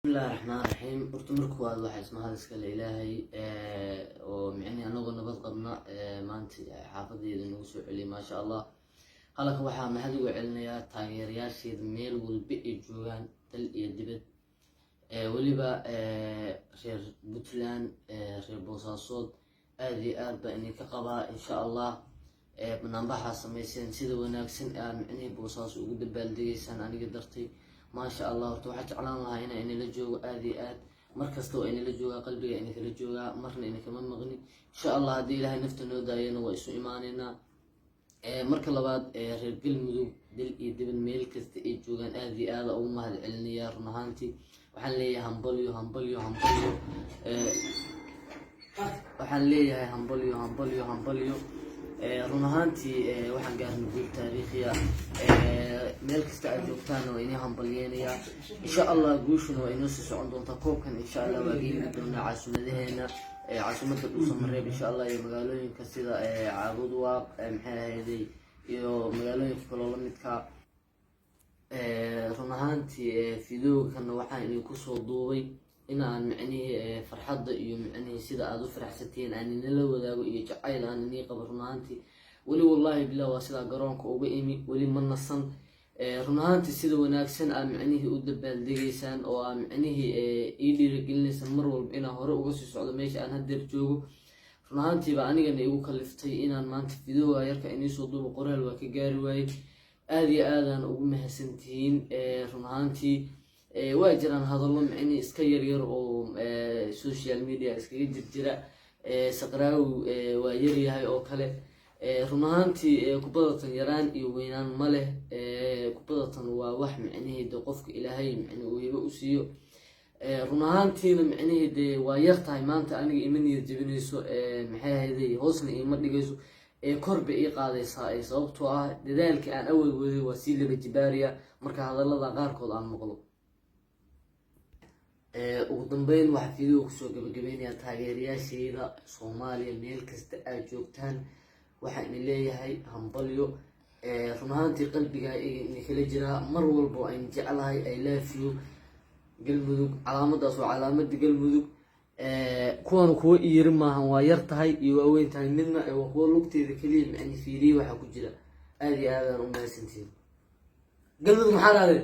Bismillahi raxmaan raxiim. Horta marka koowaad waxaa ismahad iskale Ilaahay oo micnihi anagoo nabad qabna maanta xaafadeeda nagu soo celiyay, maasha Allah. Halka waxaa mahad uga celinayaa taageerayaasheeda meel walba ay joogaan, dal iyo dibad, weliba reer Puntland, reer Boosaasood. Aada iyo aad baa idinka qabaa. Insha Allah banaanbaxaa sameyseen, sida wanaagsan aad micnihii Boosaaso ugu dabaaldegeysaan aniga dartay, maasha Allah. Horta waxaa jeclaan lahaa inaa inala joogo aada iyo aad. Mar kasta waa inala joogaa, qalbiga idinkala joogaa, marna idinkama maqni. Insha Allah haddii Ilaahay nafta noo daayana waa isu imaaneynaa. Marka labaad, reer Galmudug, dal iyo dibad, meel kasta ay joogaan, aada iyo aada ugu mahad celinayaa. Run ahaantii waxaan leeyahay hambalyo, hambalyo, hambalyo. Waxaan leeyahay hambalyo, hambalyo, hambalyo. Run ahaantii waxaan gaarnay guul taariikhiya. Meel kasta aad joogtaana waa inii hambalyeynayaa. Insha Allah guushuna waa inoo sii socon doontaa. Koobkan insha Allah waa geeni doonaa caasimadaheenna, caasimadda Dhuusamareeb insha Allah, iyo magaalooyinka sida Caabudwaaq, maxay ahayday, iyo magaalooyinka kaloo lamidka. Run ahaantii videoganna waxaan idinku soo duubay in aan micnihii farxadda iyo micnihii sida aada u faraxsantihiin aan inala wadaago iyo jacayl aan inii qabo. Run ahaantii weli, wallahi bilah, waa sidaa garoonka uga imi, weli ma nasan. Run ahaantii sida wanaagsan aad micnihii u dabaaldegeysaan oo aa micnihii ii dhiirigelinaysaan mar walba inaan hore uga sii socdo meesha aan haddeer joogo, run ahaantiiba anigana igu kaliftay inaan maanta videoga yarka iniisoo duubo. Qoraal waa ka gaari waayey. Aada iyo aadaan ugu mahadsantihiin. Run ahaantii waa jiraan hadallo micnihii iska yaryar oo social media iskaga jirjira, "Saqraawi waa yaryahay" oo kale. Run ahaantii kubadatan yaraan iyo weynaan ma leh. Kubadatan waa wax micnihii de qofka Ilaahay micni uu hibo u siiyo. Run ahaantiina micnihii dee waa yar tahay maanta aniga ima niyad jebinayso, maxay ahayday, hoosna iima dhigayso, kor bay ii qaadaysaa, sababtoo ah dadaalkii aan awal waday waa sii laba jibaariya marka hadallada qaarkood aan maqlo. Ugu dambeyn waxaa video kusoo gabagabeynayaa taageerayaashayda Soomaaliya, meel kasta aad joogtaan waxaan idin leeyahay hambalyo. Run ahaantii qalbiga idinkala jiraa, mar walba waa idin jeclahay. I love you, Galmudug. Calaamadaas waa calaamada Galmudug. Kuwan kuwa iyiri maahan waa yar tahay iyo waaweyn tahay midna, waa kuwa lugteeda keliya macni fiiriye waxaa ku jira. Aada iyo aadaan u mahadsantihiin. Galmudug maxaa dhahday?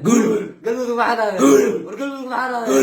Galmudug maxaa dhahday? War Galmudug maxaa dhahday?